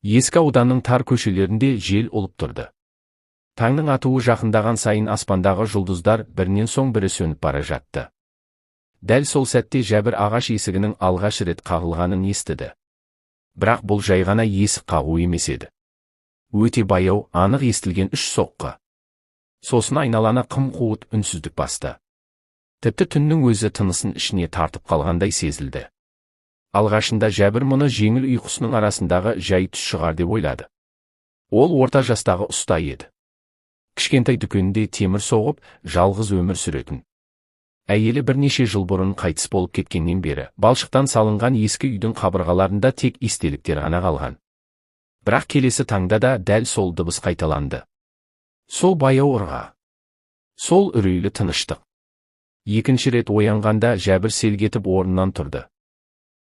Ескі ауданның тар көшелерінде жел ұлып тұрды. Таңның атуы жақындаған сайын аспандағы жұлдыздар бірінен соң бірі сөніп бара жатты. Дәл сол сәтте Жәбір ағаш есігінің алғаш рет қағылғанын естіді. Бірақ бұл жай ғана есік қағу емес еді. Өте баяу, анық естілген үш соққы. Сосын айналаны қым-қуыт үнсіздік басты. Тіпті түннің өзі тынысын ішіне тартып қалғандай сезілді. Алғашында Жәбір мұны жеңіл ұйқысының арасындағы жай түс шығар деп ойлады. Ол орта жастағы ұста еді. Кішкентай дүкенінде темір соғып, жалғыз өмір сүретін. Әйелі бірнеше жыл бұрын қайтыс болып кеткеннен бері балшықтан салынған ескі үйдің қабырғаларында тек естеліктер ғана қалған. Бірақ келесі таңда да дәл сол дыбыс қайталанды. Сол баяу ырға. Сол үрейлі тыныштық. Екінші рет оянғанда Жәбір селк етіп орнынан тұрды.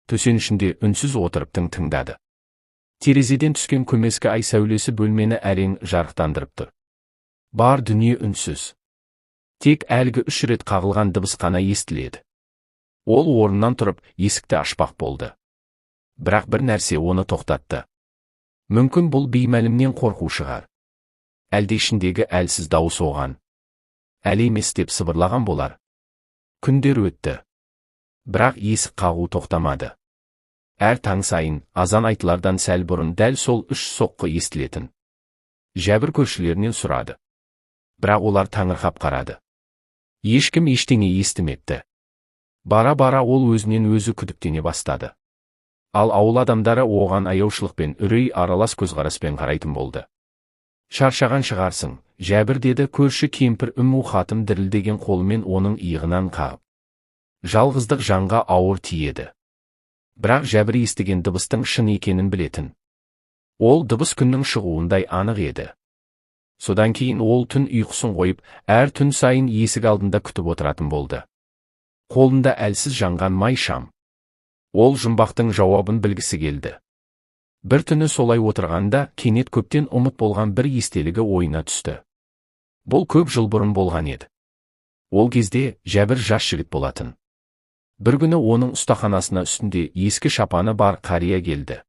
Төсенішінде үнсіз отырып тың тыңдады. Терезеден түскен көмескі ай сәулесі бөлмені әрең жарықтандырып тұр. Бар дүние үнсіз. Тек әлгі үш рет қағылған дыбыс қана естіледі. Ол орнынан тұрып, есікті ашпақ болды. Бірақ бір нәрсе оны тоқтатты. Мүмкін, бұл беймәлімнен қорқу шығар. Әлде ішіндегі әлсіз дауыс оған «Әлі емес» деп сыбырлаған болар. Күндер өтті. Бірақ есік қағу тоқтамады. Әр таң сайын азан айтылардан сәл бұрын дәл сол үш соққы естілетін. Жәбір көршілерінен сұрады. Бірақ олар таңырқап қарады. Ешкім ештеңе естімепті. Бара-бара ол өзінен өзі күдіктене бастады. Ал ауыл адамдары оған аяушылықпен, үрей аралас көзқараспен қарайтын болды. «Шаршаған шығарсың, Жәбір», – деді көрші кемпір Үмму Хатым дірілдеген қолымен оның иығынан қағып. «Жалғыздық жанға ауыр тиеді». Бірақ Жәбір естіген дыбыстың шын екенін білетін. Ол дыбыс күннің шығуындай анық еді. Содан кейін ол түн ұйқысын қойып, әр түн сайын есік алдында күтіп отыратын болды. Қолында әлсіз жанған май шам. Ол жұмбақтың жауабын білгісі келді. Бір түні солай отырғанда кенет көптен ұмыт болған бір естелігі ойына түсті. Бұл көп жыл бұрын болған еді. Ол кезде Жәбір жас жігіт болатын. Бір күні оның ұстаханасына үстінде ескі шапаны бар қария келді.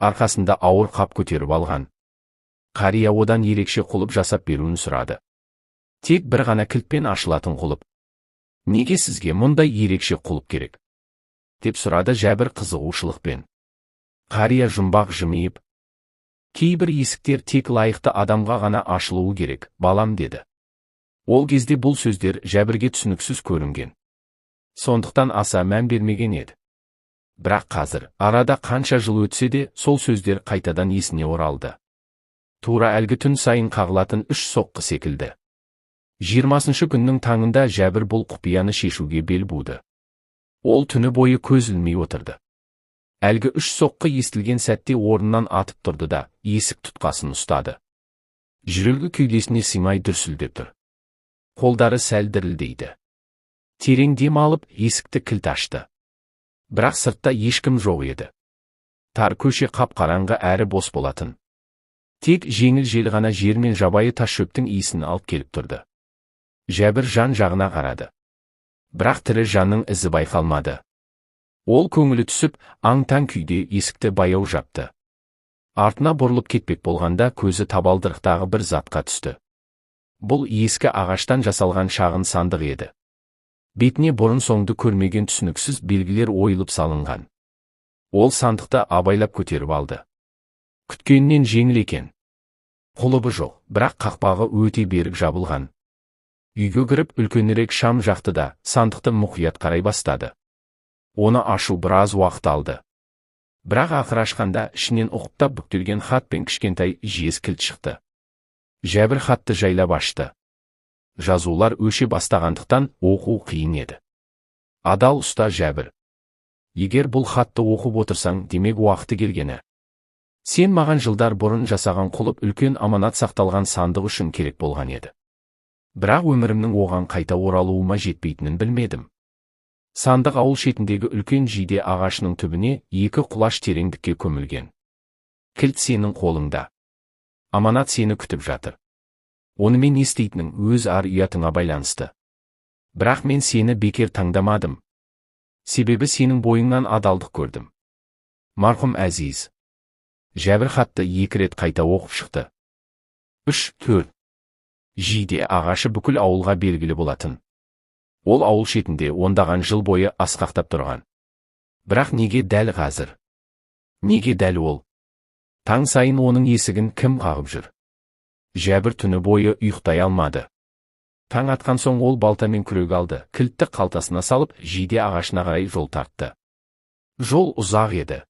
Арқасында ауыр қап көтеріп алған. Қария одан ерекше құлып жасап беруін сұрады. Тек бір ғана кілтпен ашылатын құлып. «Неге сізге мұндай ерекше құлып керек?» – деп сұрады Жәбір қызығушылықпен. Қария жұмбақ жымиып, «Кейбір есіктер тек лайықты адамға ғана ашылуы керек, балам», – деді. Ол кезде бұл сөздер Жәбірге түсініксіз көрінген. Сондықтан аса мән бермеген еді. Бірақ қазір, арада қанша жыл өтсе де, сол сөздер қайтадан есіне оралды. Тура әлгі түн сайын қағылатын үш соққы секілді. 20-шы күннің таңында Жәбір бұл құпияны шешуге бел буды. Ол түні бойы көз ілмей отырды. Әлгі үш соққы естілген сәтте орнынан атып тұрды да, есік тұтқасын ұстады. Жүрегі кеудесіне сыймай дүрсілдеп тұр. Қолдары сәл дірілдейді. Терең дем алып, есікті кілт ашты. Бірақ сыртта ешкім жоқ еді. Тар көше қап-қараңғы әрі бос болатын. Тек жеңіл жел ғана жер мен жабайы тас шөптің иісін алып келіп тұрды. Жәбір жан жағына қарады. Бірақ тірі жанның ізі байқалмады. Ол көңілі түсіп, аң-таң күйде есікті баяу жапты. Артына бұрылып кетпек болғанда көзі табалдырықтағы бір затқа түсті. Бұл ескі ағаштан жасалған шағын сандық еді. Бетіне бұрын соңды көрмеген түсініксіз белгілер ойылып салынған. Ол сандықты абайлап көтеріп алды. Күткенінен жеңіл екен. Құлыбы жоқ, бірақ қақпағы өте берік жабылған. Үйге кіріп, үлкенірек шам жақты да, сандықты мұқият қарай бастады. Оны ашу біраз уақыт алды. Бірақ ақыры ашқанда ішінен ұқыптап бүктелген хат пен кішкентай жез кілт шықты. Жәбір хатты жайлап ашты. Жазулар өше бастағандықтан оқу қиын еді. «Адал ұста Жәбір. Егер бұл хатты оқып отырсаң, демек, уақыты келгені. Сен маған жылдар бұрын жасаған құлып үлкен аманат сақталған сандық үшін керек болған еді. Бірақ өмірімнің оған қайта оралуыма жетпейтінін білмедім. Сандық ауыл шетіндегі үлкен жиде ағашының түбіне 2 құлаш тереңдікке көмілген. Кілт сенің қолыңда. Аманат сені күтіп жатыр. Онымен не істейтінің өз ар ұятыңа байланысты. Бірақ мен сені бекер таңдамадым. Себебі сенің бойыңнан адалдық көрдім. Марқұм Әзиз». Жәбір хатты екі рет қайта оқып шықты. Үш, төрт. Жиде ағашы бүкіл ауылға белгілі болатын. Ол ауыл шетінде ондаған жыл бойы асқақтап тұрған. Бірақ неге дәл қазір? Неге дәл ол? Таң сайын оның есігін кім қағып жүр? Жәбір түні бойы ұйықтай алмады. Таң атқан соң ол балтамен күрек алды, кілтті қалтасына салып, жиде ағашына қарай жол тартты. Жол ұзақ еді.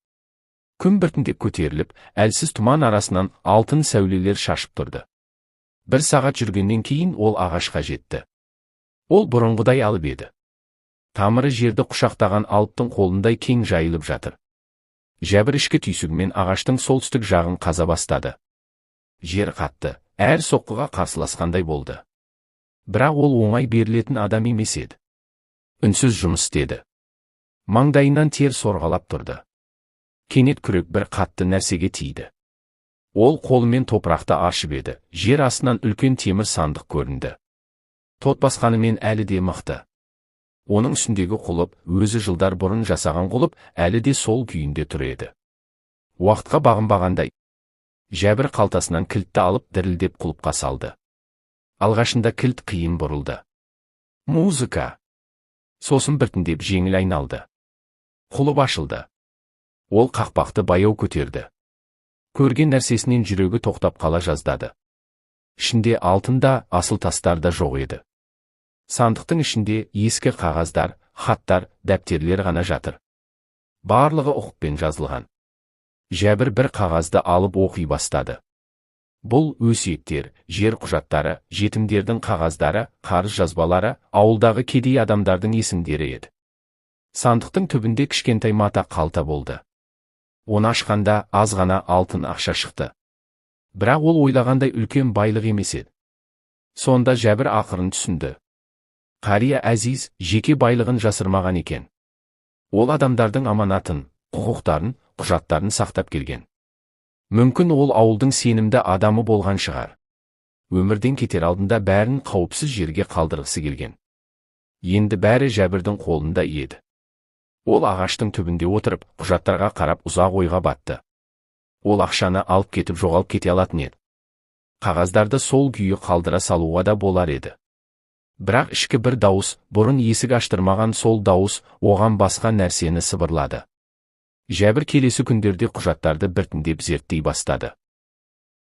Күн біртіндеп көтеріліп, әлсіз тұман арасынан алтын сәулелер шашып тұрды. Бір сағат жүргеннен кейін ол ағашқа жетті. Ол бұрынғыдай алып еді. Тамыры жерді құшақтаған алыптың қолындай кең жайылып жатыр. Жәбір ішкі түйсігімен ағаштың солтүстік жағын қаза бастады. Жер қатты, әр соққыға қарсыласқандай болды. Бірақ ол оңай берілетін адам емес еді. Үнсіз жұмыс істеді. Маңдайынан тер сорғалап тұрды. Кенет күрек бір қатты нәрсеге тиді. Ол қолымен топырақты аршып еді, жер астынан үлкен темір сандық көрінді. Тот басқанымен әлі де мықты. Оның үстіндегі құлып, өзі жылдар бұрын жасаған құлып, әлі де сол күйінде тұр еді. Уақытқа бағынбағандай, Жәбір қалтасынан кілтті алып дірілдеп құлыпқа салды. Алғашында кілт қиын бұрылды. Музыка. Сосын біртіндеп жеңіл айналды. Құлып ашылды. Ол қақпақты баяу көтерді. Көрген нәрсесінен жүрегі тоқтап қала жаздады. Ішінде алтын да, асыл тастар да жоқ еді. Сандықтың ішінде ескі қағаздар, хаттар, дәптерлер ғана жатыр. Барлығы ұқыппен жазылған. Жәбір бір қағазды алып оқи бастады. Бұл өсиеттер, жер құжаттары, жетімдердің қағаздары, қарыз жазбалары, ауылдағы кедей адамдардың есімдері еді. Сандықтың түбінде кішкентай мата қалта болды. Оны ашқанда аз ғана алтын ақша шықты. Бірақ ол ойлағандай үлкен байлық емес еді. Сонда Жәбір ақырын түсінді. Қария Әзиз жеке байлығын жасырмаған екен. Ол адамдардың аманатын, құқықтарын, құжаттарын сақтап келген. Мүмкін ол ауылдың сенімді адамы болған шығар. Өмірден кетер алдында бәрін қауіпсіз жерге қалдырғысы келген. Енді бәрі Жәбірдің қолында еді. Ол ағаштың түбінде отырып, құжаттарға қарап ұзақ ойға батты. Ол ақшаны алып кетіп жоғалып кете алатын еді. Қағаздарды сол күйі қалдыра салуға да болар еді. Бірақ ішкі бір дауыс, бұрын есік аштырмаған сол дауыс, оған басқа нәрсені сыбырлады. Жәбір келесі күндерде құжаттарды біртіндеп зерттей бастады.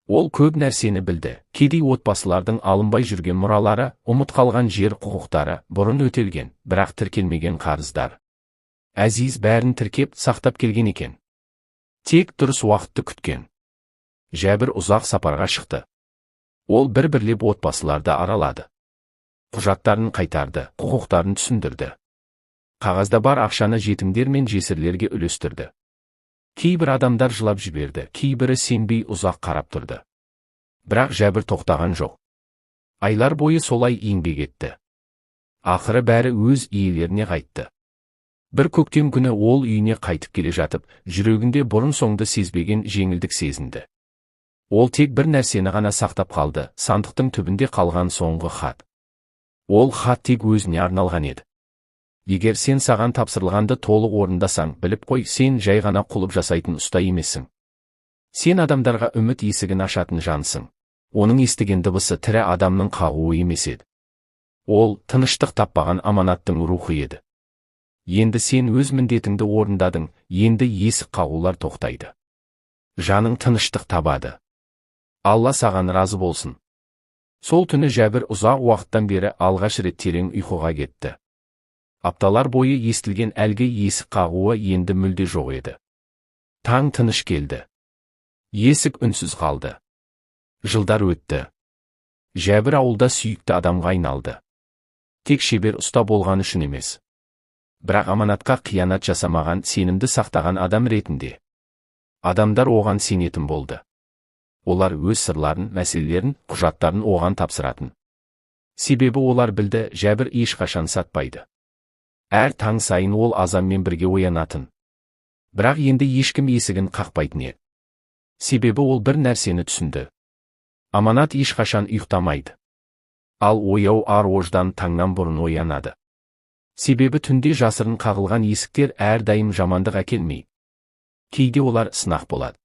Ол көп нәрсені білді. Кедей отбасылардың алынбай жүрген мұралары, ұмыт қалған жер құқықтары, бұрын өтелген, бірақ тіркелмеген қарыздар. Әзиз бәрін тіркеп, сақтап келген екен. Тек дұрыс уақытты күткен. Жәбір ұзақ сапарға шықты. Ол бір-бірлеп отбасыларды аралады. Құжаттарын қайтарды, құқықтарын түсіндірді. Қағазда бар ақшаны жетімдер мен жесірлерге үлестірді. Кейбір адамдар жылап жіберді, кейбірі сенбей ұзақ қарап тұрды. Бірақ Жәбір тоқтаған жоқ. Айлар бойы солай еңбек етті. Ақыры бәрі өз иелеріне қайтты. Бір көктем күні ол үйіне қайтып келе жатып, жүрегінде бұрын-соңды сезбеген жеңілдік сезінді. Ол тек бір нәрсені ғана сақтап қалды, сандықтың түбінде қалған соңғы хат. Ол хат тек өзіне арналған еді. Егер сен саған тапсырылғанды толық орындасаң, біліп қой, сен жай ғана құлып жасайтын ұста емессің. Сен адамдарға үміт есігін ашатын жансың. Оның естіген дыбысы тірі адамның қағуы емес еді. Ол тыныштық таппаған аманаттың рухы еді. Енді сен өз міндетіңді орындадың, енді есік қағулар тоқтайды. Жаның тыныштық табады. Алла саған разы болсын. Сол түні Жәбір ұзақ уақыттан бері алғаш рет терең ұйқыға кетті. Апталар бойы естілген әлгі есік қағуы енді мүлде жоқ еді. Таң тыныш келді. Есік үнсіз қалды. Жылдар өтті. Жәбір ауылда сүйікті адамға айналды. Тек шебер ұста болған үшін емес. Бірақ аманатқа қиянат жасамаған, сенімді сақтаған адам ретінде. Адамдар оған сенетін болды. Олар өз сырларын, мәселелерін, құжаттарын оған тапсыратын. Себебі олар білді, Жәбір ешқашан сатпайды. Әр таң сайын ол азанмен бірге оянатын. Бірақ енді ешкім есігін қақпайтын еді. Себебі ол бір нәрсені түсінді. Аманат ешқашан ұйықтамайды. Ал ояу ар-ождан таңнан бұрын оянады. Себебі түнде жасырын қағылған есіктер әрдайым жамандық әкелмейді. Кейде олар сынақ болады.